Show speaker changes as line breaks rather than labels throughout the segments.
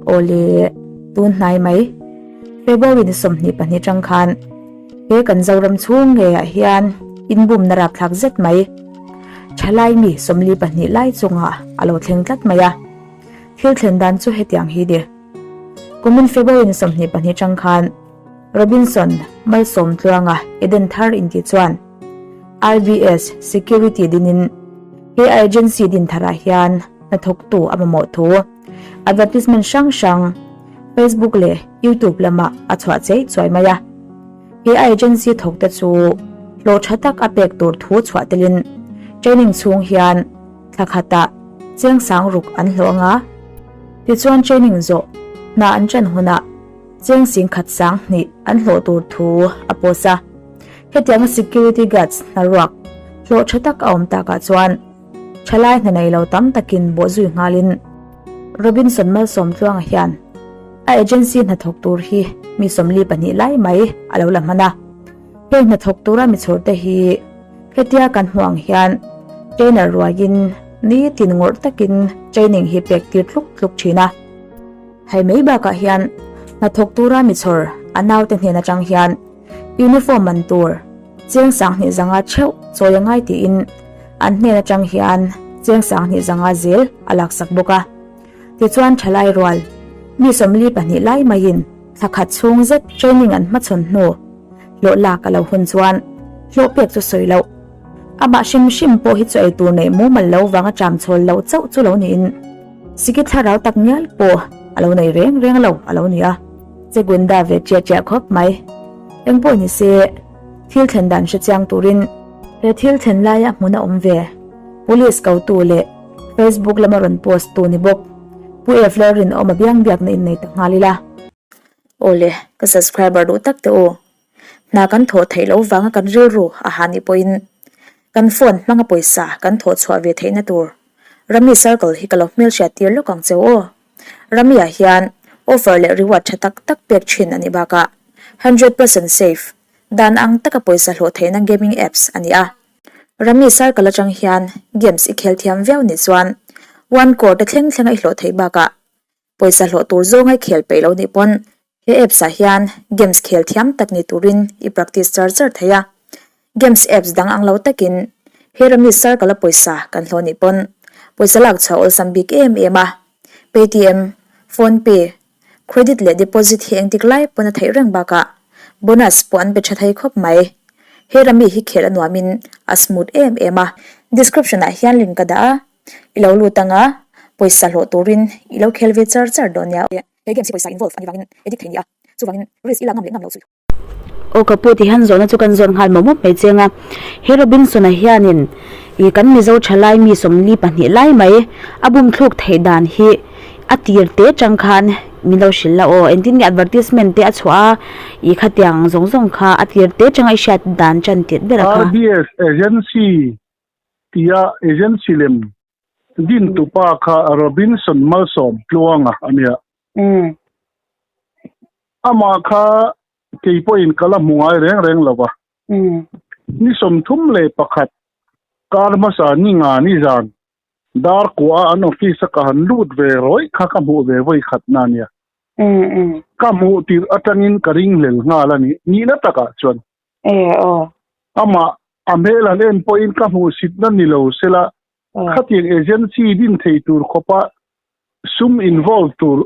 Awle, tun hnai mai. February ni 22 tang khan he kan Zoram chhung ngeiah hian inbumna rapthlak zet mai thalai mi 42 lai chungah a lo thleng tlat mai a. Thil thlen dan chu hetiang hi ni. Kumin February ni 22 tang khan Robinson Malsawmtluanga Eden Thar inti chuan RBS Security dinin he agency din tharah hian hnathawktu a mamawh thu advertisement hrang hrang Facebook leh YouTube lamah a chhuah chei chuai mai a. He agency thawk te chu hlawh tha tak a pek tur thu chhuah telin training chhung hian thla khatah cheng sang ruk an hlawh anga tichuan training zawh hna an ṭan hunah cheng sing khat sang hnih an hlawh tur thu a post a. Hetianga security guards hnaruak hlawh tha tak a awm takah chuan thalai hna nei lo tam takin bawhzui nghalin Robinson Malsawmtluanga hian a agency hnathawk tur hi mi 42 lai mai a lo la hman a. Heng hnathawk tura mi chhawr te hi hetia kan hmuh ang hian trainer ruaiin nitin ngawrh takin training hi pek tir tluk tluk thin a. Hei mai bakah hian hnathawk tura mi chhawr a naute hnen atang hian uniform man tur cheng sanghnih zanga theuh chawi a ngai tiin an hnen atang hian cheng sanghnih zanga zel a laksak bawk a. Tichuan thalai rual mi 42 lai maiin thla khat chhung zet training an hmachhawn hnu hlawh lak a lo hun chuan hlawh pek chu sawi loh. Amah hrim hrim pawh hi chu ei tur neih mumal lo vanga ṭam chhawl lo chauh chu lo niin siki thlarau tak ngial pawh a lo nei reng reng lo a lo ni a. Che gunda ve ṭiah ṭiah khawp mai. Eng pawh ni se thil thlen dan hre chiang turin he thil thlen laia hmun a awm ve. Police kotu leh Facebook lama rawn post tu ni bawk. Pu Efler rinawm a biang biakna innei ta nghal ila. Awle, ka subscriber duh tak te u. Hna kan thawh theih loh vanga kan rilru a ha nih pawhin kan phone hmanga pawisa kan thawh chhuah ve theihna tur Rummy Circle hi ka lo hmelhriat tir lawk ang cheu aw. Rummy ah hian offer leh reward tha tak tak pek thin a nih bakah 100% safe, dan ang taka pawisa hlawh theihna gaming apps a ni a. Rummy Circle atang hian games i khel thiam viau nih chuan one crore te thleng thlenga i hlawh theih bakah Pawisa hlawh tur zawnga i khel peih lo nih pawn he apps ah hian games khel thiam tak ni turin i practice char char thei a. Games apps dang ang lo takin he Rummy Circle a pawisa kan hlawh nih pawn pawisa lak chhuah awlsam bik em em a. Paytm, PhonePe, credit leh deposit hi engtik lai pawn a theih reng bakah bonus pawh an pe tha thei khawp mai. He Rummy hi khel a nuamin a smooth em em a. Description ah hian link ka dah a. I lo lut anga pawisa hlawh turin i lo khel ve char char dawn nia. He games hi pawisa involve a ni vangin edit thei ni a, chuvangin risk i lak ngam leh ngam lo chu.
Aw ka pu ti hian zawhna chu kan zawt nghal mawp mawp mai cheng a, he Robinson-a hianin ih kan Mizo thalai mi 42 lai mai a bum thluk theih dan hi a tir te tang khan min lo hrilh la aw, engtin nge advertisement te a chhuah a ih khatiang zawng zawng kha a tir te tanga i hriat dan tan tirh ber a kha.
RBS Agency tia agency lem din tupa kha Robinson Malsawm Tluanga a nia. Amah kha kei pawhin ka la hmu ngai reng reng lo va. Ni 31 kar hmasa ni nga ni zan dar kuah a an office a ka han lut ve rawih kha ka hmuh ve vawi khat na nia. Ka hmuh tirh atangin ka ringhlel nghal a ni. Nihna takah chuan. Amah a hmel han en pawhin ka hmuh sitna ni lo sela khatiang agency din thei tur khawpa sum involve tur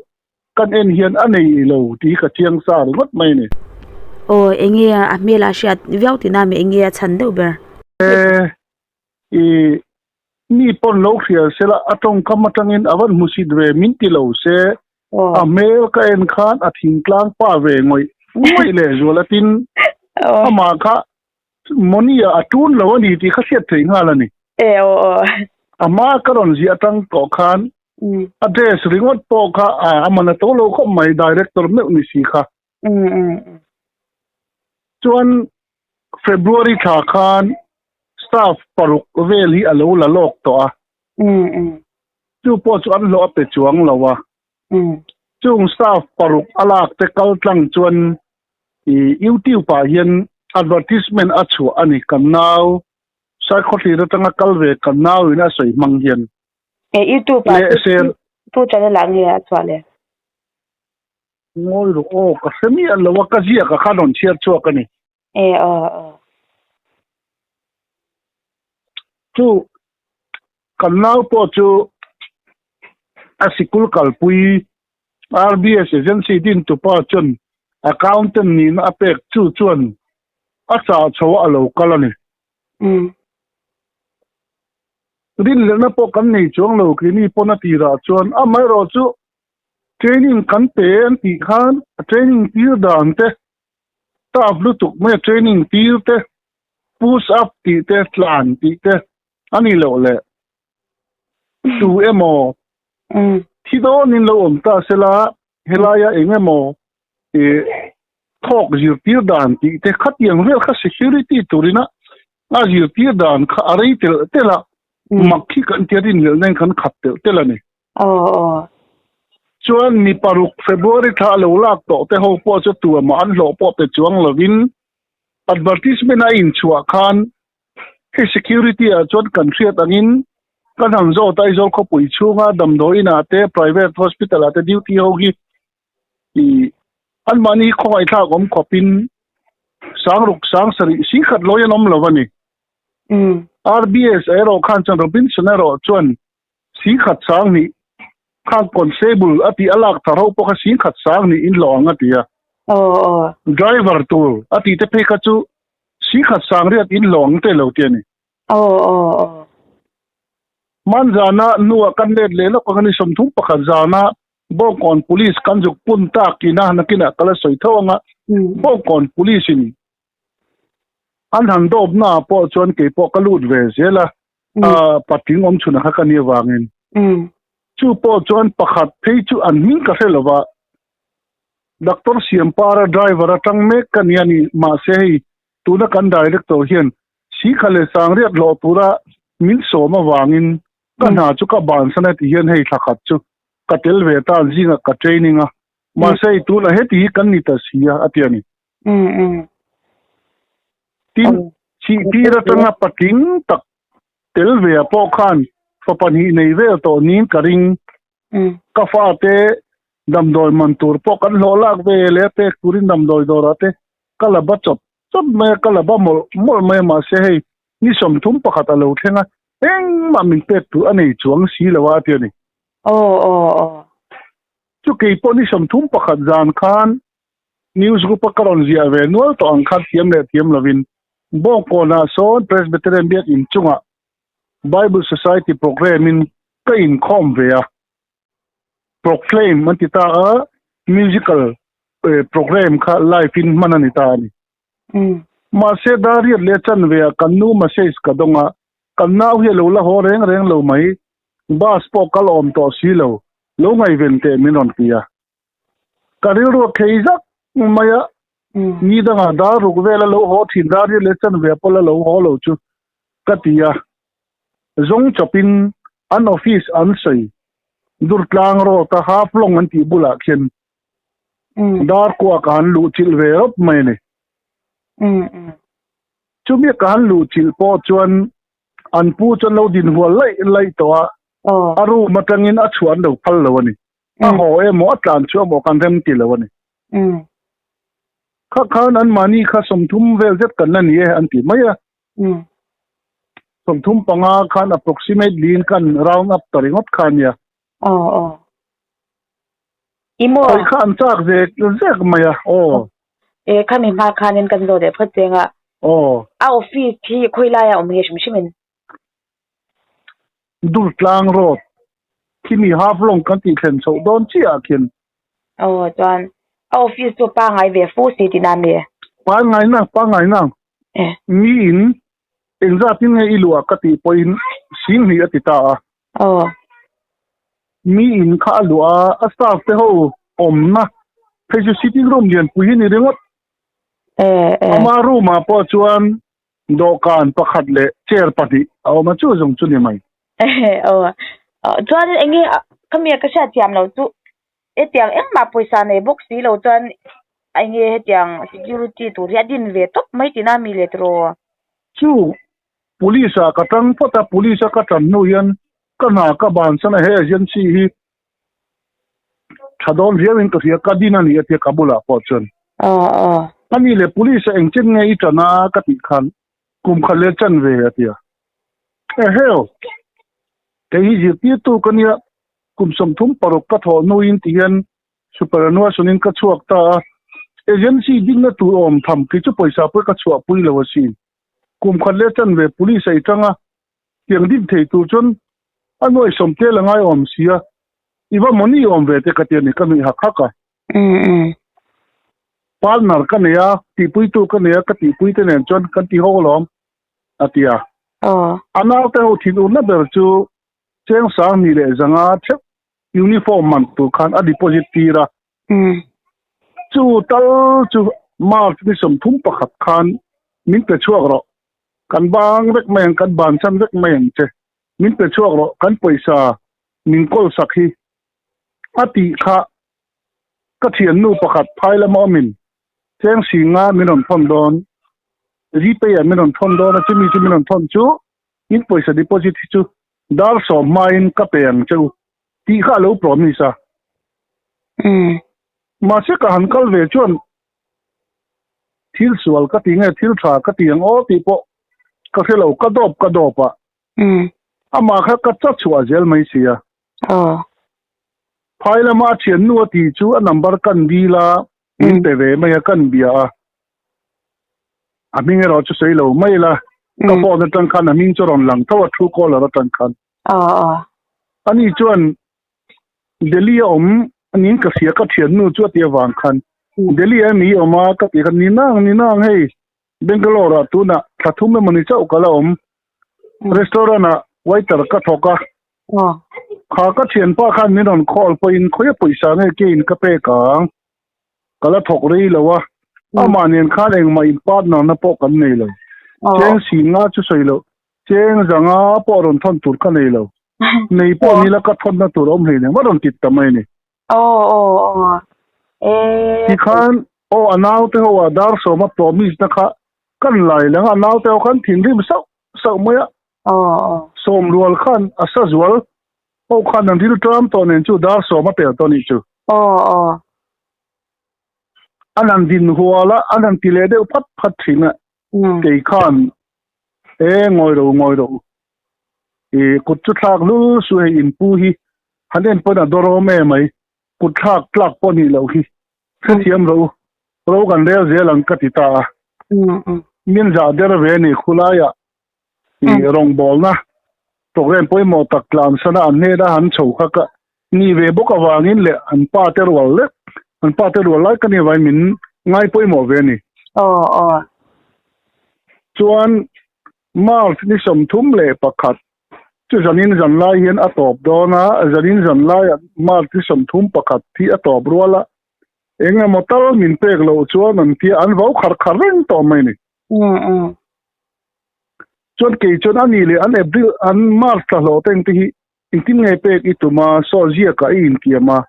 kan en hian a nei lo tih hi ka chiang sa ringawt mai a ni.
Aw enge a hmel a hriat viau tina mi enge a chhan deuh ber?
E i mi pawn lo hrial sela a tawngkam atangin a van hmusit ve min ti lo se a hmel ka en khan a thingtlang pa ve ngawih ngawih leh zual atin amah kha money a tun lo a ni tih kha hriat thei nghal a ni.
E aw aw.
A hma ka rawn ziah atang tawh khan a dress ringawt pawh kha a man a to lo khawp mai director meuh ni si kha. Chuan February thla khan staff paruk vel hi a lo la lawk tawh a. Chu pawh chu an hlawh a pe chuang lo a. Chung staff paruk a lak te kal tlang chuan i YouTube ah hian advertisement a chhuah a ni kan nau Saikhawthlir atanga kal ve kan nau in a sawi hmang hian.
E YouTube ah
Leh ser
tu channel ah nge a chhuah le?
Ngawi rawh aw, ka hre miah lo a, ka ziak a khan rawn chhiar chhuak a ni.
E aw aw.
Chu kan nau pawh chu a sikul kalpui RBS Agency dintupa chuan accountant nihna a pek chu chuan a chah chho a lo kal a ni. Rinhlelhna pawh kan nei chuang lo keini pawn a tirah chuan amaherawh chu training kan pe an tih khan a training tir dan te staff lutuk mai a training tir te push up tih te tlan tih te a ni loh le. Tu emaw thi dawnin lo awm ta sela helaia eng emaw ih thawk zirtir dan tih te khatiang vel kha security turina a zirtir dan kha a rei telh telh a mak hi kan tia rinhlelh nen kan khat telh telh a ni. Chuan mi paruk February thla a lo lak tawh te ho pawh chu tuamah an hlawh pawh pe chuang lovin advertisement a inchhuah khan Hei security ah chuan kan hriat angin kan han zawt a, Aizawl khawpui chhunga damdawi inah te private hospital ah te duty ho hi ih anmahni hi khawngaihthlak awm khawpin sangruk sangsarih singkhat lawi an awm lo a ni. RBS erawh khan chuan Robinson erawh chuan singkhat sanghnih khan constable a tih a lak thar ho pawh kha singkhat sanghnih in hlawh ang a ti a. Driver tur a tih te phei kha chu Sikhat sangriat in hlawng te lo ti a ni.
Aw aw aw.
Hman zana hnuah kan let leh lawk ang a ni 31 zana Bawngkawn Police kan zuk pun tak ina nakinah ka la sawi tho ang a, Bawngkawn Police in an han dawp naah pawh chuan kei pawh ka lut ve zel a, patling awm chhun kha ka nih avangin. Chu pawh chuan pakhat phei chu an hming ka hre lo va, Doctor Siampara driver atang mek ka ni a ni. Mahse hei tuna kan director hian Sikha leh Sangriat hlawh tura min sawm avangin ka hna chu ka bansan a ti hian hei thla khat chu ka tel ve ta an zingah ka training a. Mahse hei tunah heti hi kan ni ta si a a ti a ni. Tin, chihtir atanga patling tak tel ve ah pawh khan fa pahnih nei vel tawh niin ka ring. Ka fate damdawi man tur pawh kan hlawh lak ve leh a pek turin damdawi dawrah te ka la ba chawp chawp mai a, ka la ba mawlh mawlh mai a mahse hei ni 31 a lo thleng a, engmah min pek tur a nei chuang si lo a a ti a ni.
Aw aw aw.
Chu kei pawh ni 31 zan khan news group a ka rawn ziah ve nual tawh ang khan thiam leh thiam lovin Bawngkawnah sawn Presbyterian Biakin chungah Bible Society program in ka inkhawm ve a, proclaim an ti ta a, musical program kha live in hman a ni ta a ni. Mahse Dariat leh chanve ah kan nu message ka dawng a, kan nau hi a lo la haw reng reng lo mai, bus pawh kal awm tawh si lo, lo ngaihven teh min rawn ti a. Ka rilru a khei zak mai a, ni dangah dar ruk vel a lo haw thin, Dariat leh chanve ah pawh la lo haw lo chu ka ti a, zawng chawpin an office an sawi Durtlang road a Half Long an tih bulah khian dar kuah ka han luh chilh ve rawp mai a ni. Chumi ka han luh chilh pawh chuan an pu chuan lo din hual laih laih tawh a, a room atangin a chhuah an lo phal lo a ni. A haw emaw a tlan chhuah emaw kan rem ti lo a ni. Kha khan anmahni kha 30 vel zet kan la ni e an ti mai a. 35 khan approximately in kan round up ta ringawt kha ania.
Aw aw. I maw?
Khawih kha an chak zek zek mai a, aw.
E khami hma khanin kan zawh leh phawt cheng a.
Aw.
A office hi khawi laia awm nge hrim hrimin?
Durtlang Road khimi half long kan tih thlen chhoh dawn chiah ah khian.
Aw chuan a office chu pangngai ve fu si tihna a mi?
Pangngai na, pangngai na. Mi in engzat in nge i luah ka tih pawhin 2000 a ti ta a.
Aw.
Mi in kha a luah a, a staff te ho awmna phei chu sitting room lianpui hi ni ringawt. Ama room ah pawh chuan Dawhkan pakhat leh chair pahnih a awm a, chu zawng chu ni mai.
Aw, chuan eng nge khami a ka hriat thiam lo chu hetiang engmah pawisa nei bawk si lo chuan eng nge hetiang security tur hi a din ve tawp mai tihna a mi le tiraw?
Chu police ah ka tang phawt a, police a ka tan hnu hian ka hna ka bansan a, he agency hi. Tha dawn viau in ka hria ka din a ni a tia ka bulah pawh chuan.
Aw aw.
A ni leh police ah engchen nge i tan a ka tih khan kum khat leh chan ve a tia. Eheu! Kei hi zirtirtu ka nia kum 36 ka thawh hnuin tihian superannuation in ka chhuak ta a, agency dinna tur awm tham kei chu pawisa pawh ka chhuahpui lo asin. Kum khat leh chan ve police ah i tang a, tiang din thei tur chuan a nuai sawm tel a ngai awm si a, i va mawni awm ve te ka ti a ni, ka nuih hak hak a. Partner ka nei a, tihpuitu ka nei a, ka tihpui te nen chuan kan ti ho alawm, a ti a. A naute ho thinurna ber chu cheng sang ni leh zanga theuh uniform man tur khan a deposit tir a. Chu tal chu March ni 31 khan min pe chhuak rawh. Kan bang vek mai ang, kan bansan vek mai ang che. Min pe chhuak rawh, kan pawisa min kawl sak hi. A tih kha ka thiannu pakhat phai lama awmin cheng singa min rawn thawn dawn, Gpay ah min rawn thawn dawn a, chumi chu min rawn thawn chu in pawisa deposit hi chu dar sawm hmain ka pe ang che u tih kha a lo promise a. Mahse ka han kal ve chuan thil sual ka ti nge thil tha ka ti ang aw tih pawh ka hre lo, ka dawp ka dawp a. Amah kha ka cha chhuah zel mai si a. Phai lama a thiannu a tih chu a number kan dil a, min pe ve mai a, kan bia a. A hming erawh chu sawi lo mai la, ka phone atang khan a hming chu rawn lang tho a, true caller atang khan. Ani chuan Delhi a awm niin ka hria, ka thiannu chu a tih avang khan Delhi a mi awm a ka tih khan ni nang ni nang hei Bangalore ah tunah thla thum emaw ni chauh ka la awm, restaurant ah waiter ka thawk a, kha ka thianpa khan min rawn call pawhin khawia pawisa nge kein ka pek ang, ka la thawk rei lo a, amah nen khan engmah in partner na pawh kan nei lo, cheng singa chu sawi loh Cheng zanga pawh rawn thawn tur ka nei lo. Nei pawh ni la ka thawnna tur a awm hlei nen va rawn tit ta mai a ni.
Aw aw aw e.
Tikhan aw a naute ho ah dar sawma promise na kha kan lai lang a, a naute ho khan thinrim sauh sauh mai a.
Aw aw.
Sawm rual khan a sa zual ho khan an ril tram tawh nen chu dar sawm a pel tawh a nih chu.
Aw aw.
An han din hual a, an han ti leh deuh phat phat thin a. Kei khan E ngawi ro ngawi ro i kut chu thlak lul su hei in pu hi han en pawn a dawrawm em mai kut thlak tlak pawh nih loh hi hrethiam ro ro kan rel zel ang ka ti ta a min zah der ve ni khulaiah i rawngbawlna program pawimawh tak tlan sana an hnena han chho kha ka ni ve bawk avangin leh an pa te rual lek an pa te rual lai ka ni avangin min ngai pawimawh ve a ni.
Aw aw.
Chuan March ni 31 chu zanin zan lai hian a tawp dawn a, zanin zan laiah March ni 31 hi a tawp rual a, eng emaw tal min pek loh chuan an tia an vau khar khar reng tawh mai a ni. Chuan kei chuan a ni leh an April an March thla hlawh te engte hi Engtin nge pek i tum a, saw ziakah i intiam a,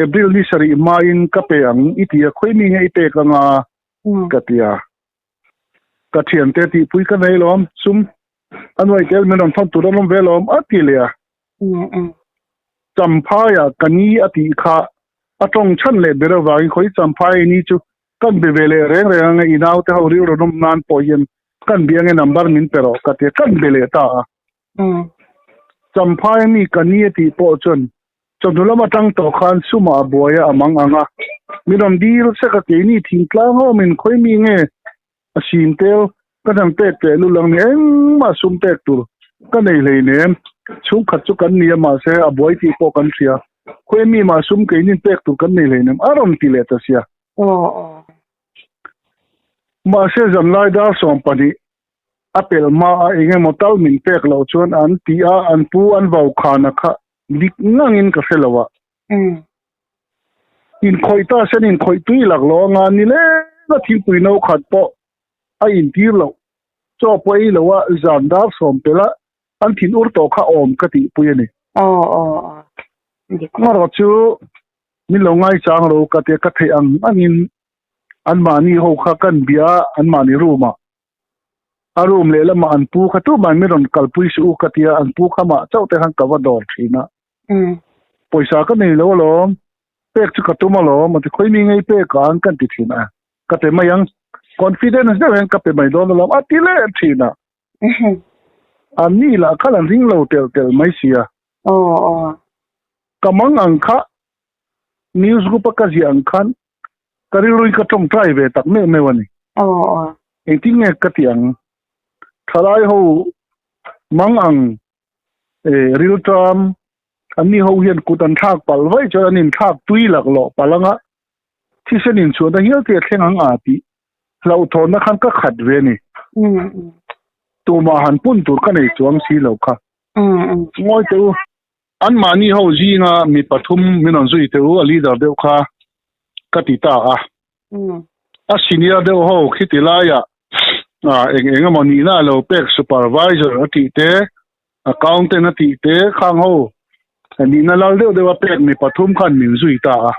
April ni sarih hmain ka pe ang i ti a, khawi mi nge i pek anga? ka ti a. Ka thiante tihpui ka nei lawm, sum a nuai tel min rawn thawn tur an awm ve lawm a ti leh a. Champhaiah ka ni a tih kha a tawng chhan leh ber avangin khawi Champhai ni chu kan be ve leh reng reng anga i naute ho rilru nawm nan pawh hian kan bia nge number min pe rawh ka ti a, kan be leh ta a. Champhai mi ka ni a tih pawh chuan chawhnu lam atang tawh khan sumah a buai a, a mang ang a. Mi rawn dil sek a, keini thingtlang ho min khawi mi nge a sin tel ka hnan pek teh lul ang ni engmah sum pek tur ka nei hleinem chhungkhat chu kan ni a mahse a buai tih pawh kan hria khawi mi mah sum keinin pek tur kan nei hleinem a rawn ti leh ta sia. Mahse zanlai dar 12 A pelh hma a eng emaw tal min pek loh chuan an ti a, an pu an vau khana kha dik ngangin ka hre lo a. Inkhawih ta sen inkhawih tui lak lo anga ni leng a thingpui no khat pawh a intir loh. Chaw pawh ei lo a zan dar sawm pelh a an thin ur tawh kha awm ka tihpui a ni. Ngarawh chu min lo ngaichang lo ka tia ka theih ang angin anmahni ho kha kan bia a, anmahni room ah. A room lehlamah an pu kha tumah min rawn kalpui suh u ka tia, an pu kha mah chauh te khan ka va dawr thin a. Pawisa ka nei lo alawm. Pek chu ka tum alawm a ti khawi mi ngei pek ang kan ti thin a ka pe mai ang confidence deuh hian ka pe mai dawn alawm a ti leh thin a an ni lah khan an ring lo telh telh mai sia ka mang ang kha news group a ka ziah ang khan ka rilruin ka tawngtai ve tak meuh meuh a ni. Engtin nge ka tih ang thalai ho mang ang riltam an ni ho hian kut an thlak palh vaih chuan an inthlak tui laklawh palh anga thisen inchhuahna hial te a thleng ang a tih hlauhthawnna khan ka khat ve a ni. Tumah han pun tur ka nei chuang si lo kha. Ngawi teh u, anmahni ho zinga mi pathum min rawn zui teh u, a leader deuh kha ka ti ta a. A senior deuh ho khiti laiah eng eng emaw nihna a lo pek supervisor a tih te, accountant a tih te khang ho nihna lal deuh deuh a pek mi pathum khan min zui ta a.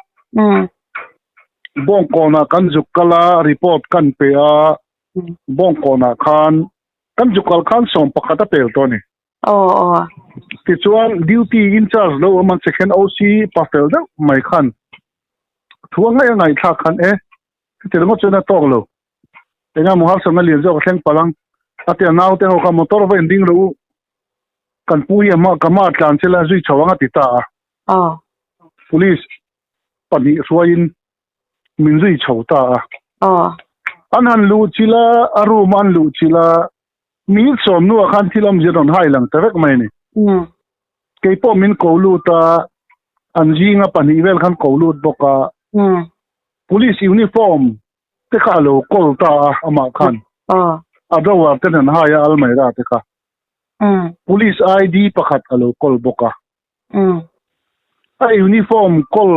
Bawngkawnah kan zuk kal a, report kan pe a, Bawngkawnah khan kan zuk kal khan 11 a pel tawh a ni. Tichuan duty in charge lo awm an second OC pa fel deuh mai khan thu a ngaih a ngaihthlak khan e heti ringawt chuan a tawk lo. Enga maw harsatna lian zawk a thleng palh ang a ti a, naute ho kha motor va inding rawh u, kan pu hi a hma ka hma tlan che la zui chho ang a ti ta a. Police pahnih hruaiin min zui chho ta a. An han luh chilh a, a room a an luh chilh a, min sawm hnuah khan thil awmzia rawn hai lang ta vek mai a ni. Keipawh min ko lut a, an zinga pahnih vel khan ko lut bawk a. Police uniform te kha a lo call ta a amah khan a drawer ten an hai a almaira te kha police ID pakhat a lo call bawk a a uniform call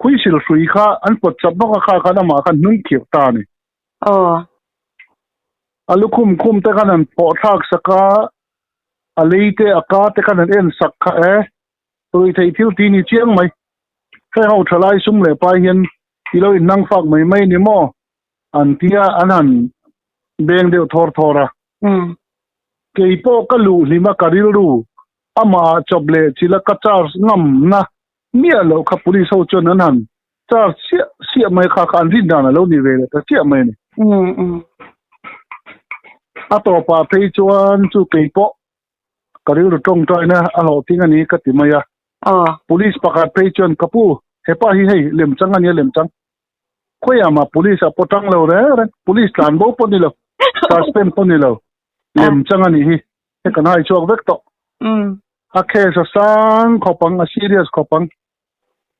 khuisil hrui kha an pawt chap bawk a kha khan amah khan hnung khirh ta a ni a lukhum khum te khan an pawh thlak sak a a lei te a ka te khan an en sak kha e Ruihtheih thil ti ni chiang mai. Hei ho thalai sum leh pai hian i lo innang fak mai mai ni maw? An tia an han beng deuh thawr thawr a. Kei pawh ka luh hlim a ka rilru amah chawp leh chilh a ka charge ngam na miah loh kha police ho chuan an han charge chiah chiah mai kha kha an rin dan a lo ni ve leh ta chiah mai a ni. A tawpah phei chuan chu kei pawh Ka rilru tawngtaina a hlawhtling a ni ka ti mai a. Police pakhat phei chuan, Ka pu, hepa hi hei lemchang a nia lemchang. Khawiah mah police ah pawh tang lo reng reng, police tlan bo pawh ni lo, suspend pawh ni lo, lemchang a nih hi. He kan hai chhuak vek tawh. A case a sang khawp ang, a serious khawp ang.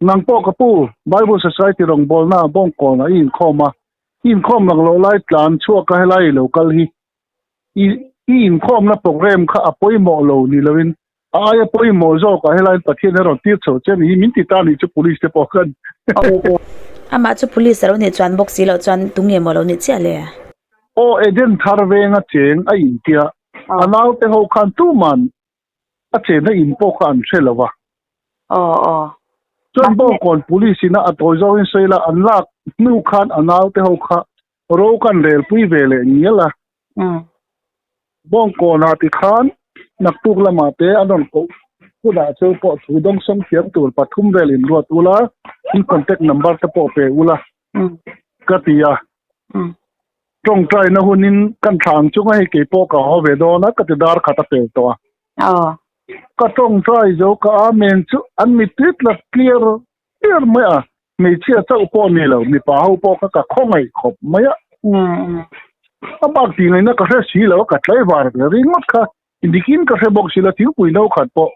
Nang pawh ka pu, Bible Society rawngbawlna bawngkawnah i inkhawm a, i inkhawm lang loh lai tlan chhuak a helai i lo kal hi. I i inkhawmna program kha a pawimawh lo ni loin a aia pawimawh zawk ah helaiin Pathian a rawn tir chho che a ni hi min ti ta a nih chu police te pawh khan.
Amah chu police a lo nih chuan bawk si loh chuan tunge maw lo nih chiah le?
Aw Eden thar venga cheng a intia a naute ho khan tuman a chenna in pawh kha an hre lo va.
Aw aw.
Chuan Bawngkawn police ina a tawi zawngin sawi la an lak hnu khan a naute ho kha Ro kan rel pui ve leh ngial a. Bawngkawnah ti khan naktuk lamah te an rawn koh hunah chu pawh thu dawngsawm thiam tur pathum vel in ruat ula, in contact number te pawh pe ula ka ti a. Tawngtaina hunin kan thla ang chunga hei kei pawh ka haw ve dawn a ka ti dar khat a pel tawh a. Ka tawngtai zo ka amen chu an mittui tlat clear clear mai a. Hmeichhia chauh pawh ni lo, mipa ho pawh kha ka khawngaih khawp mai a. A bak tih ngaihna ka hre si lo a, ka tlaivar ve ringawt kha. Dikin ka hre bawk si lo, thingpui no khat pawh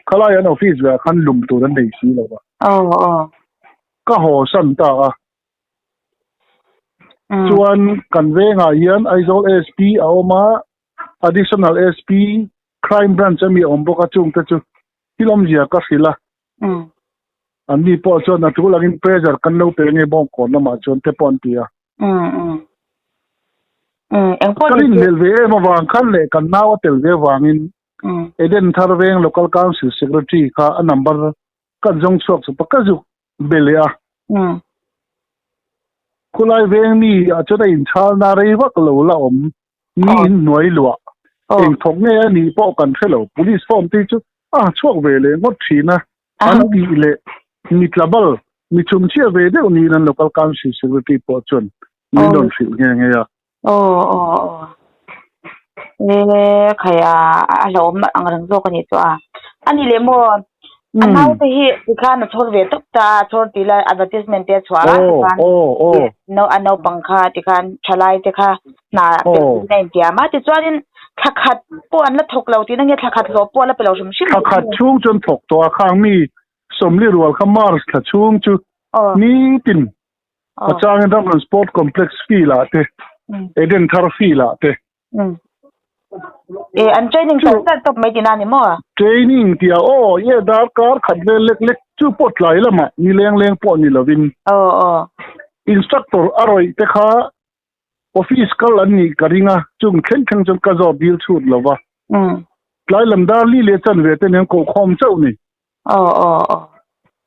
khalai an office veah khan lum tur an nei si lo a. Ka haw san ta a. Chuan kan vengah hian Aizawl SP a awm a, Additional SP, Crime Branch ami a awm bawk a, chungte chu thil awmzia ka hrilh a. An ni pawh chuan a tul angin pressure kan lo pe nge bawngkawn lamah chuan te pawh an ti a. Ka rinhlelh ve em avang khan leh kan nau a tel ve avangin Eden Thar Veng Local Council Secretary kha a number kan zawng chhuak chu pa ka zuk be leh a. Khulai veng mi ah chuan a inchhalna rei vak lo la awm mi in hnuai luah eng thawk nge a nih pawh kan hre lo. Police form te hi chu a chhuak ve leh ngawt thin a, an tih leh mi tlabal. Mi chhumchhia ve deuh niin an Local Council Secretary pawh chuan min rawn hrilh nghe nghe a.
Aw aw aw. E khai a a hlauhawm ang reng zawk a nih chu a. A nih leh maw a naute hi tikhan a chhawr ve tawp ta a, chhawr tih lai advertisement te a chhuah a tikhan a naupang kha tikhan thalai te kha hna pe turin a intiam a tichuanin thla khat pawh an la thawk lo tihna nge thla khat hlawh pawh a la pe lo hrim hrim
Thla khat chhung chuan thawk tawh a khang mi sawmli rual kha March thla chhung chu nitin a changin Ramran Sport Complex field ah te Eden Thar field ah te
E an training char char tawp mai tihna a ni maw?
Training tih ah aw e darkar khat vel lek lek chu pawh tlai lamah ni leng leng pawh ni lovin instructor a rawih te kha Office kal an nih ka ring a, chung thleng thleng chuan ka zawt dil chhut lo va. Tlai lam dar li leh chanve te nen kohkhawm chauh ni.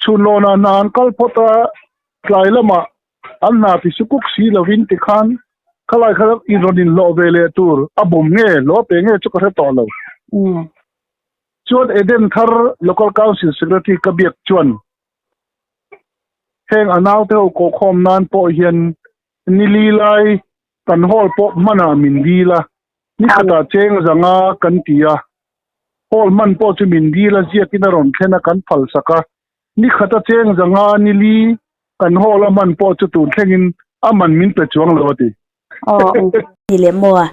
Chhun lawnah hna an kal phawt a, tlai lamah an hna ti su kuk si lovin tikhan khalai kha i rawn inhlawh ve leh tur a bawm nge hlawh pe nge chu ka hre tawh lo. Chuan Eden Thar Local Council Secretary ka biak chuan heng a naute ho kohkhawm nan pawh hian Ni li lai kan hall pawh hmanah min dil a, ni khatah cheng zanga kan ti a. Hall hman pawh chu min dil a ziakin a rawn thlen a kan phal sak a. Ni khata cheng zanga ni li kan hall a hman pawh chu tun thlengin a man min pe chuang lo a ti.
Ni leh maw a,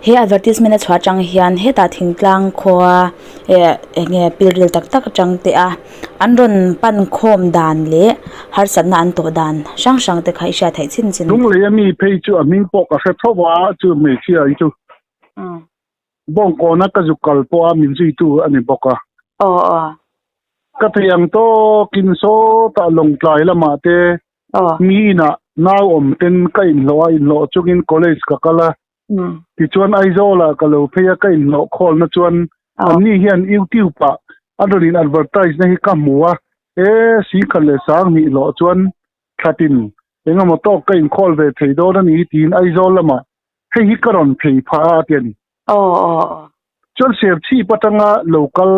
he advertisement a chhuah atang hian hetah thingtlang khua eh eng nge pilril tak tak atang te a an rawn pan khawm dan leh harsatna an tawh dan hrang hrang te kha i hriat theih chin chin.
Lunglei a mi phei chu a hming pawh ka hre tho va chu hmeichhia hi chu bawngkawna ka zuk kal pawh a min zuitu a ni bawk a.
Aw aw.
Ka thei ang tawkin sawtah Lawngtlai lamah te Mi inah nau awm ten ka inhlawh a, inhlawh chungin college ka kal a. Tichuan Aizawlah ka lo phei a, ka inhlawh khawlna chuan anni hian YouTube ah an rawn in advertise na hi ka hmu a, e Singkhat leh Sanghnih hlawh chuan thlatin engemaw tawk ka inkhawl ve thei dawn a ni tiin Aizawl lamah hei hi ka rawn phei phah a a ti a ni. Chuan Serchhip atanga lo kal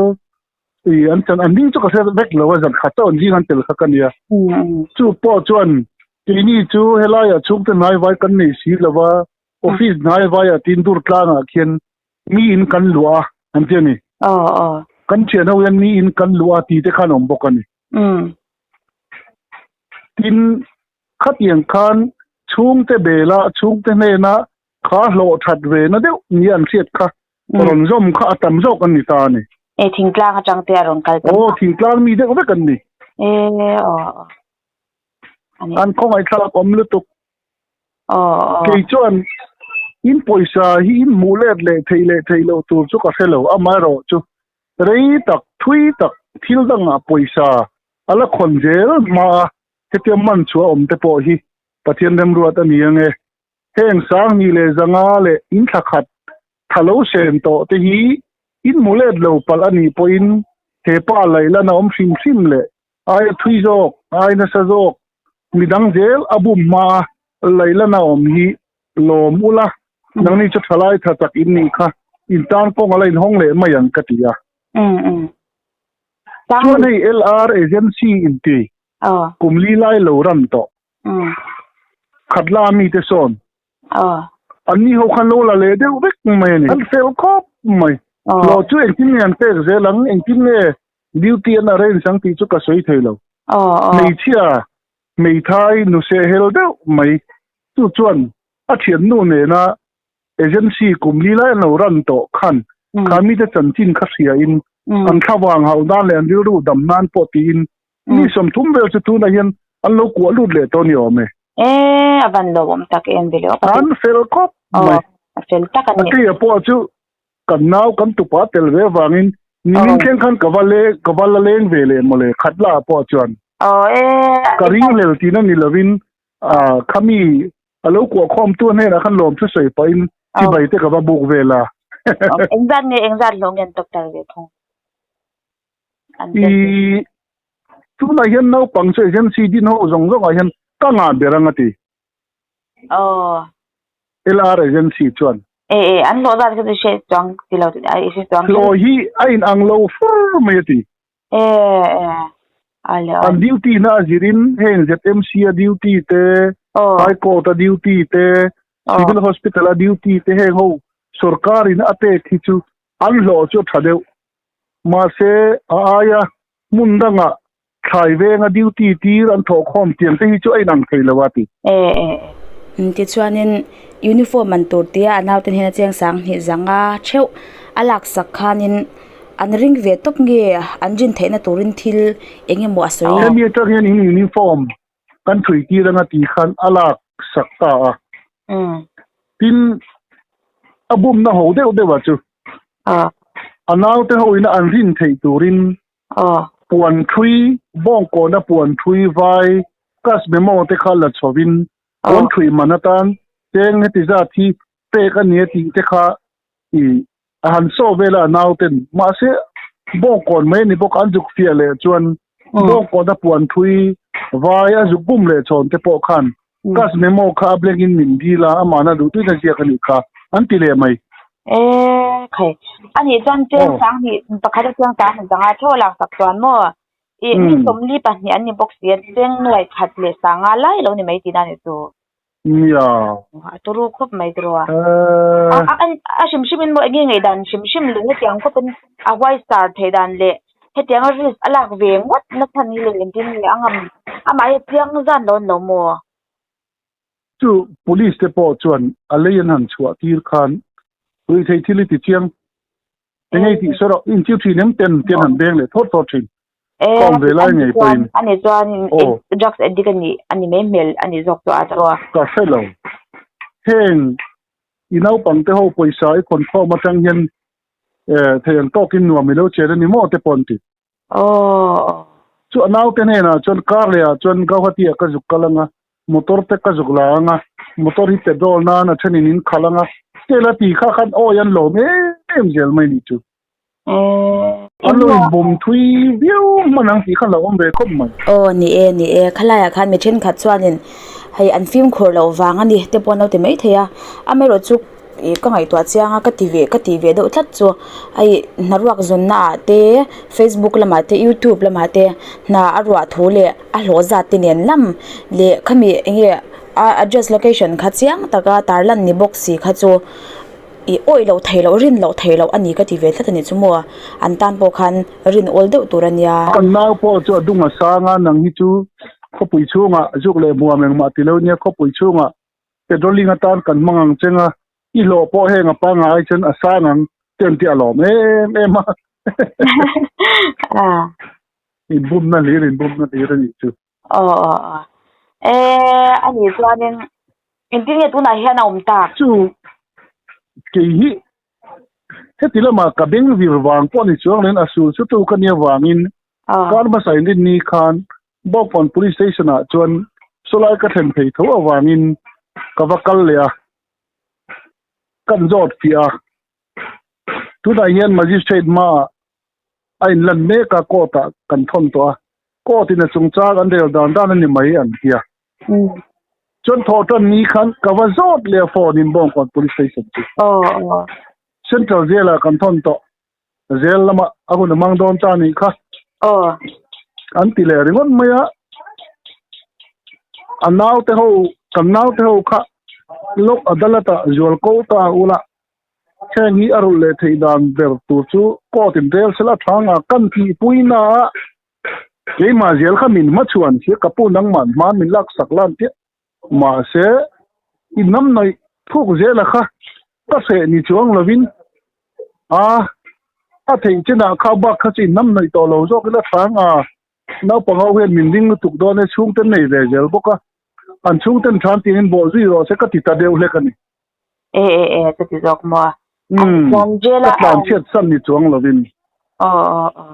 i an chan an ding chu ka hre vek lo a zan khat chauh an zing an tel kha ka nia. Chu pawh chuan keini chu helaiah chhungte hnai vai kan nei si lo va, office hnai vaiah tin dur tlangah khian mi in kan luah a an ti a ni. Kan thian ho hian mi in kan luah a ti te khan awm bawk a ni. Tin khatiang khan chhungte bela chhungte hnena Kha hlawh that ve na deuh ni an hriat kha rawn zawm kha a tam zawk an ni ta a ni.
E thingtlang atang te a rawn kal
tam. Aw thingtlang mi deuh vek an ni.
E aw aw.
An khawngaihthlak awm lutuk.
Aw aw.
Kei chuan in pawisa hi in hmuh let leh theih leh theih loh tur chu ka hre lo amaherawhchu rei tak thui tak thil dangah pawisa a la khawn zel hma a hetiang man chhuah awm te pawh hi Pathian remruat a ni ange. Heng Sangni leh Zanga leh in thla khat tha lo sen tawh te hi in hmu let lo palh a nih pawhin he pa laih lan a awm hrim hrim leh aia thui zawk, ai nasa zawk, midang zel a bum hma a laih lan a awm hi lawm ula, nangni chu thalai tha tak in nih kha in tan kawng a la inhawng leh mai ang ka ti a. Chuan hei LR Agency inti kum li lai lo ran tawh. Khat la mite sawn an ni ho khan lo la leh deuh vek mai a ni. An fel khawp mai. Hlawh chu engtin nge an pek zel ang, engtin nge duty an arrange ang tih chu ka sawi thei lo. Hmeichhia, hmeithai, nuseh hel deuh mai chu chuan a thiannu nena agency kum li lai an lo run tawh khan kha mite chanchin kha hriain an thlavang hauh nan leh an rilru dam nan pawh tiin Mi 30 vel chu tunah hian an lo kuah lut leh tawh ni awm e.
E, a van lo awm tak em vele aw.
An fel khawp mai.
A fel tak a ni.
A keia pawh chu kan nau kan tupa tel ve avangin nimin thleng khan ka va le ka va la leng ve leh mawle khat la pawh chuan.
Aw e.
Ka ring hlel tihna ni lovin khami a lo kuah khawm tu hnenah khan lawm thu sawi pahin chibai te ka va buk vel a.
Engzat nge engzat hlawh nge an tawp tar ve thung?
I tunah hian naupang chu agency din ho zawng zawngah hian ka ngah ber ang a ti.
Aw.
LR agency chuan.
E e an hlawh zat kha chu hre chuang ti lo i hre chuang.
Hlawh hi a in ang lo fur mai a ti.
E e.
An duty na a zirin heng ZMC a duty te, High Court a duty te, Civil Hospital a duty te heng ho sorkar in a pek hi chu an hlawh chu a tha deuh. Mahse a aia hmun dangah thlai venga duty tir an thawhkhawm tiang te hi chu a inang thei lo a ti.
Tichuanin uniform an tur tia a naute hnena cheng sang hnih zanga theuh a laksak khanin an ring ve tawp nge an rin theihna turin thil eng emaw a sawi.
Hemi atang hian in uniform kan thui tir anga tih khan a laksak ta a. Tin, a bumna ho deuh deuh ah chu a naute ho ina an rin theih turin Puan thui, bawngkawna puan thui vai cash memo te kha la chhovin puan thui man atan cheng heti zat hi pek a nia tih te kha i a han saw vel a a nauten. Mahse, bawngkawn mai a ni bawk a, an zuk fiah leh chuan bawngkawna puan thui vai a zuk bum leh chhawn te pawh khan Cash memo kha a blank in min dil a, amahna duh tuina ziak a nih kha, an ti leh mai.
E khai, a nih chuan cheng sanghnih pakhat a cheng sanghnih zanga theuh a laksak chuan maw? I mi sawmli pahnih an ni bawk si a, cheng nuai khat leh sanga lai lo ni mai tihna a ni chu.
Nia.
A turu khawp mai turu a. A hrim hrim in maw enge ngaihdan hrim hrim leh hetiang khawpin a huai sar theih dan leh Hetianga risk a lak ve ngawt na chhan hi leh engtin nge a ngam amah hi chiang zan lo an lo maw?
Chu police te pawh chuan a lei an han chhuah tir khan ruihtheih thil hi ti chiang eng ei tih sawi rawh in chiu thin em ten ten han beng leh thawt thawt thin ka awm ve lai ngei pawhin.
Ani chuan drugs addict a nih a ni mai hmel a nih zawk chu a chu a.
Ka hre lo. Heng i naupang te ho pawisa i khawn khawm atang hian Eh, thei ang tawkin nuam i lo chen a ni maw te pawh an ti.
Aw.
Chu a naute hnenah chuan car lehah chuan Gauhati ah ka zuk kal anga, motor te ka zuk la anga, motor hi petrol nan a thenin in khalh anga, tel a ti kha khan awi an lawm em em zel mai ni chu. An lo inbum thui viau hman ang tih kha lo awm ve khawp mai.
Aw ni e, ni e, khalaiah khan mi thenkhat chuanin hei an fimkhur loh vang a ni te pawh an lo ti maithei a, amaherawh chu Ih ka ngaihtuah chiang a ka ti ve ka ti ve deuh tlat chu hei hnaruak zawnna ah te facebook lamah te youtube lamah te hna a ruah thu leh a hlawh zat te nen lam leh khami eng nge a address location kha chiang taka tarlan ni bawk si kha chu ih awih loh theih loh rin loh theih loh a ni ka ti ve tlat a ni chu maw an tan pawh khan rin awl deuh tur a nia.
Kan nau pawh chu a dung a sang a nang hi chu khawpui chhungah zuk leh hmuam engmah ti lo nia khawpui chhungah Petroling atan kan hmang ang cheng a, i hlawh pawh heng a pangngai ai chuan a sang ang te an tih a lawm em em a. Inbumna hlir inbumna hlir a nih chu.
Aw aw aw. E a nih chuanin engtin nge tunah hian a awm tak?
Chu kei hi heti lamah ka beng vir vang pawh ni chuang len a sul chu tu ka nia vangin kar hmasa inrinni khan Bawkpawn Police Station ah chuan sawlai ka thlen phei tho avangin ka va kal leh a, kan zawt fiah a. Tunah hian Magistrate hmaah a inlan mek a, court ah kan thawn tawh a, court in a chungchang an rel dan dan a ni mai an ti a. Chuan thawhtan ni khan ka va zawt leh a phone in Bawngkawn Police Station chu Central Jail ah kan thawn tawh. Zel lamah a hun a hmang dawn ta nih kha.
Aw.
An ti leh ringawt mai a. A naute ho, kan naute ho kha lok adalat-ah zual ko ta ula, heng hi a rulh leh theih dan ber tur chu court in rel sela thang a kan tihpui na a, keimah zel kha min hmachhuan sia ka pu nangmah hman min laksak lan chiah. Mahse, i hnam naih thuk zela kha ka hreh ni chuang lovin a, a theih chinah kha bak kha chu i hnam naih tawh lo zawk ila hrang a, naupang ho hian min ding lutuk dawn e, chhungten nei ve zel bawk a, an chhungten than tiin bawh zui rawh se ka ti ta deuh hlek a ni.
E e e, ka ti zawk maw?
Umm, ka tlan chhiat san ni chuang lovin.
Aw aw aw,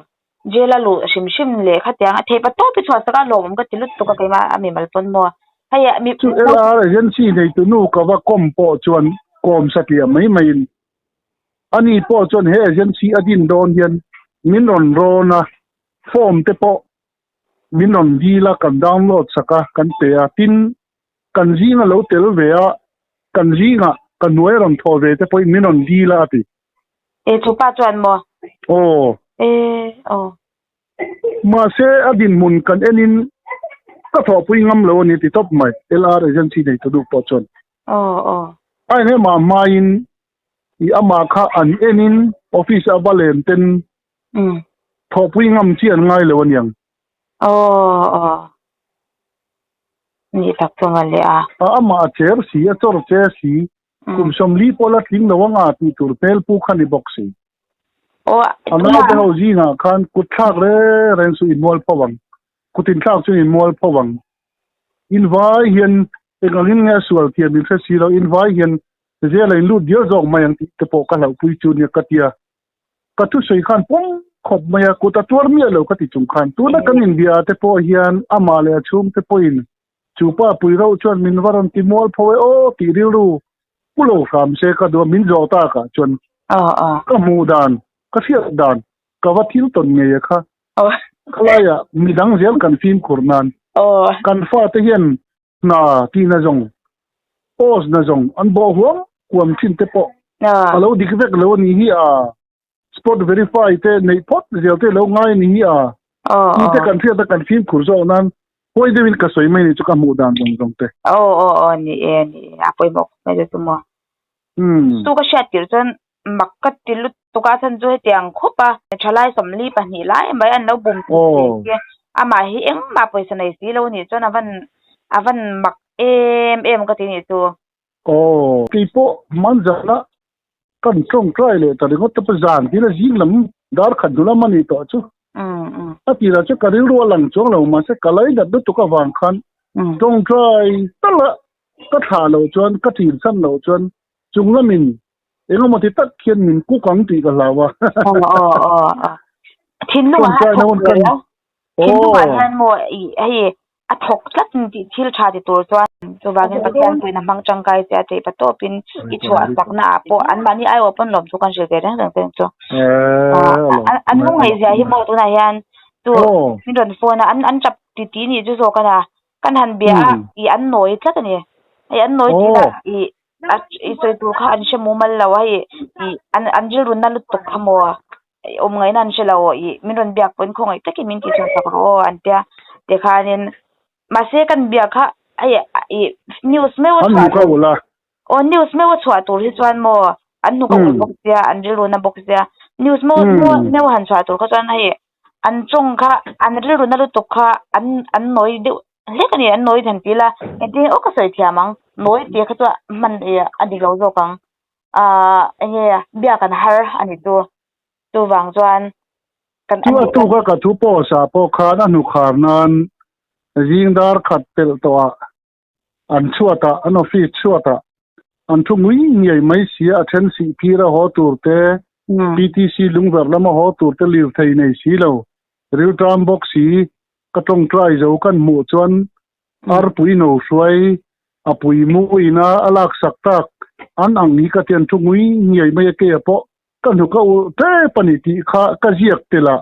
Jail a luh hrim hrim leh khatiang a theih pa tawp i chhuah sak a lawmawm ka ti lutuk a keimah a mimal pawn maw hei ah mi
Chu LR agency neitu nu ka va kawm pawh chuan kawm satliah mai maiin ani pawh chuan he agency a din dawn hian min rawn rawn a, form te pawh min rawn dil a kan download sak a kan pe a, tin kan zinga lo tel ve a kan zingah ka hnuai a rawn thawh ve te pawhin min rawn dil a a ti.
E chu pa chuan maw?
Aw.
E aw.
Mahse a dinhmun kan enin ka thawhpui ngam lo a ni ti tawp mai LR agency nei tu duh pawh chuan.
Aw aw.
A engemaw hmain i amah kha an enin office a va len ten thawhpui ngam chi an ngai lo aniang.
Aw aw. Ni tak chu mawle a.
A amah a cher si a chawr che si Kum 40 pawh la tling lo anga tih tur hmel pu kha ni bawk si. A naute ho zingah khan kut thlak reng reng chu in mual pho ang, kut in thlak chu in mual pho ang. In vai hian eng angin nge a sual thiam in hre si lo, in vai hian zela in lut dial zawk mai ang tih te pawh ka hlauhpui chu nia ka tia. Ka thusawi khan pawm khawp mai a, kut a tuar miah lo ka ti chung khan. Tuna kan inbia te pawh hian amah leh a chhungte pawhin Chu pa pui reuh chuan min va rawn ti mual pho e aw tih rilru pu lo hram se ka duh a, min zawh tak ah chuan ka hmuh dan, ka hriat dan, ka va thil tawn ngei a kha. Khalaiah midang zel kan fimkhur nan kan fate hian hna tihna zawng, post na zawng an bawh huam huam thin te pawh a lo dik vek lo a nih hi a. Spot verify te neih phawt zel te lo ngai a ni hi a. Tih te kan hriat a kan fimkhur zawk nan huai deuhin ka sawi mai ni chu ka hmuh dan zawng zawng te.
Aw aw aw ni e ni e a pawimawh khawp mai te chu maw. Chu ka hriat tirh chuan mak ka ti lutuk a chhan chu hetiang khawp a thalai 42 lai mai an lo bum thei amah hi engmah pawisa nei si lo nih chuan a van a van mak em em ka ti nih chu.
Aw keipawh hmanzana Kan tawngtai leh ta ringawt te pawh zan tina zing lam dar khat hnu lam a nih tawh chu. A tirah chu ka rilru a lang chuang lo mahse ka lainat lutuk avang khan tawngtai tal a ka thlah loh chuan ka ṭin chhan loh chuan chung lamin eng emaw ti tak hian min kuk ang tih ka hlau a.
Thinlungah hian thinlungah hian maw hei a thawk tlat ni tih thil tha ti tur chuan chuvangin Pathian puiin a hmang tangkai che a theih pa tawpin i chhuah sakna ah pawh anmahni aiawh pawn lawm chu kan hrilh ve reng reng te chu an lungngaihzia hi maw tunah hian chu min rawn phone a an an tap ti ti nih chu zawk a na kan han bia a ih an nawi tlat a ni hei an nawi tih lah ih a i sawi tur kha an hre mumal lo a hei ih an an rilru na lutuk kha maw. Awm ngaihna an hre lo ih min rawn biak pawhin khawngaih takin min tih chhuah sak rawh aw an tia tikhanin mahse kan biak kha hei ih news meuh a chhuah tur aw news meuh a chhuah tur hi chuan maw an hnuk a ulh bawk sia an rilru na bawk sia news meuh meuh han chhuah tur kha chuan hei an tawng kha an rilru na lutuk kha an an nawi deuh hlek a ni an nawi than tih la engtin aw ka sawi thiam ang nawi tih kha chuan hman ih a dik lo zawk ang. Ahh enge biak an har a ni chu chuvang chuan
kan Chu a tuk a ka thu post ah pawh khan a hnukhar nan zing dar khat pelh tawh ah an chhuat ah an office chhuat ah an thu ngui ngei mai si a a then sih phir a haw tur te PTC lungverh lama haw tur te lirthei nei si lo rilṭam bawk si ka tawngtai zo kan hmuh chuan Arpui no hruai a pui muina a laksak tak an ang hi ka tian thu ngui ngei mai a keia pawh ka hnuk a ulh tep a ni tih kha ka ziak tel a.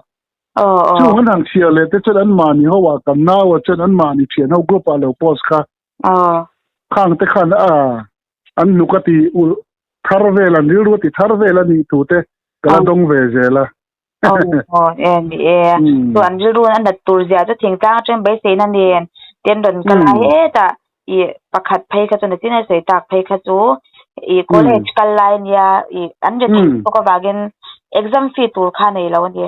Chung an han chhiar leh te chuan an mahni ho ah kan nau ah chuan an mahni thian ho group ah lo post kha khang te khan a an hnuk a ti ulh thar vel an rilru a ti thar vel a nih thu te ka la dawng ve zel a.
Aw aw e ni e chu an rilru a nat tur zia chu thingtlang atang beiseina nen ten rawn kal a hetah ih pakhat phei kha chu nachin a sawi tak phei kha chu ih college kal lai ania ih an ri theih bawk avangin exam fee tur kha a nei lo a ni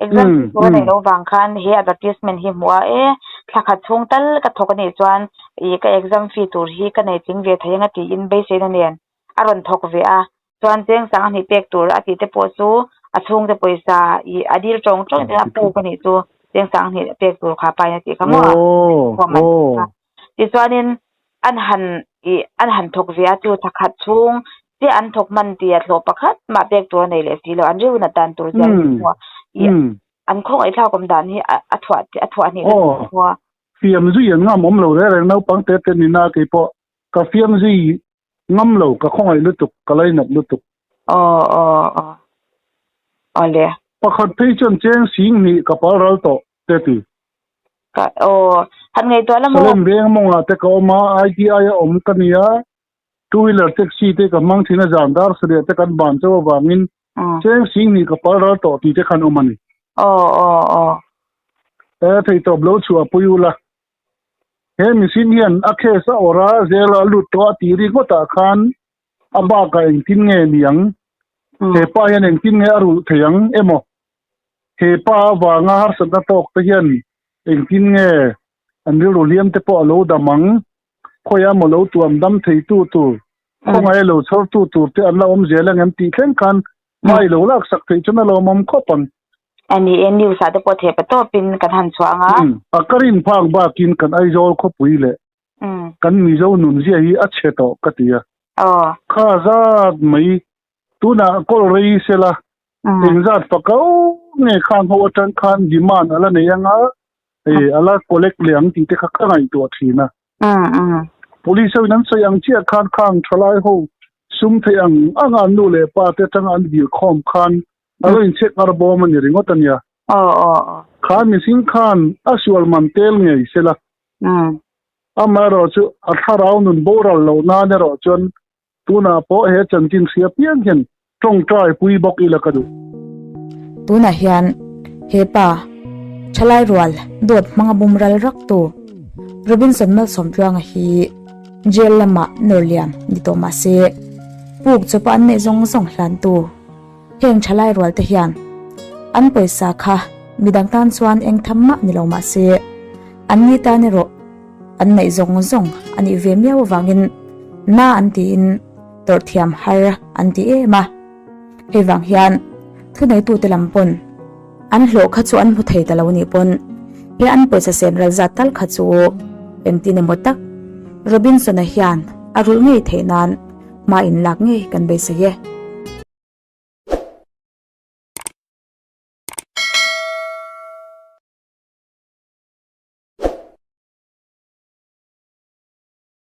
exam fee tur a neih loh vang khan he advertisement hi hmuh a e thla khat chhung tal ka thawk a nih chuan ih ka exam fee tur hi ka nei tling ve thei anga tiin beiseina nen a rawn thawk ve a. Chuan cheng sang hnih pek tur a tih te pawh chu a chhungte pawisa ih a dil tawng tawng te a puk a nih chu cheng sang hnih pek tur kha pain a tih kha maw a tichuanin an han ih an han thawk ve a chu thakhat chhung chiah an thawk hman tih a hlawh pakhat mah pek tur a nei leh si lo an rilru nat dan tur zia hi maw ih an khawngaih thlak awm dan hi a thuah a thuah hnih
maw fiam zui an ngam awm lo reng reng naupang te te nina keipawh ka fiam zui Ngam lo, ka khawngaih lutuk, ka lainat lutuk.
Aw aw aw aw le.
Pakhat phei chuan cheng sing hnih ka pal ral tawh te ti.
Ka aw han ngaihtuah la maw.
Salem veng mawngah te ka awm a, ITI a awm ka nia, two wheeler taxi te ka hmang thin a zan dar sarih te kan ban chauh avangin cheng sing hnih ka pal ral tawh tih te khan awm a ni.
Aw aw aw.
He theitawp lo chhuah pui ula. He mihring hian a case a awrh a, jail a lut tawh a tih ringawtah khan a bakah engtin nge ni ang? He pa hian engtin nge a rulh thei ang emaw? He pa avanga harsatna tawk te hian engtin nge an rilru hliam te pawh a lo dam ang? Khawiah emaw lo tuam dam theitu tur, khawngaih lo chhawrtu tur te an la awm zel ang em tih thleng khan hma i lo laksak theih chuan a lawmawm khawp ang.
A ni e, news ah te pawh theh pa tawpin kan han chhuah ang a.
A ka rin phak bakin kan Aizawl khawpui leh kan Mizo nunzia hi a chhe tawh ka ti a. Kha zat mai tunah kawl rei sela engzat fako nge khang ho atang khan demand a la nei anga a la collect leh ang tih te kha ka ngaihtuah thin a. Police ho in an sawi ang chiah khan khang thalai ho sum theih ang anga an nu leh pa te atanga an dil khawm khan a lo inchhek ngar bawm a ni ringawt a nia. Kha mihring khan a sual man tel ngei sela. Amaherawh chu a thlarau nun boral loh nan erawh chuan Tunah pawh he chanchin hria piang hian tawngtai pui bawk ila ka duh.
Tunah hian he pa thalai rual dawt hmanga bum ral rak tu Robinson Malsawmtluanga hi jail lamah nawr liam ni tawh mah se puk chawpa an neih zawng zawng hlan tu heng thalai rual te hian an pawisa kha midang tan chuan eng tham mah ni lo mah se an ni tan erawh An neih zawng zawng a nih ve miau avangin na an tiin tawrh thiam har an ti em a. Hei vang hian thuneitute lam pawn an hlawh kha chu an hmu thei ta lo nih pawn he an pawisa sem ral zat tal kha chu engtin emaw tak Robinson-a hian a rulh ngei theih nan hma in lak ngei kan beisei e.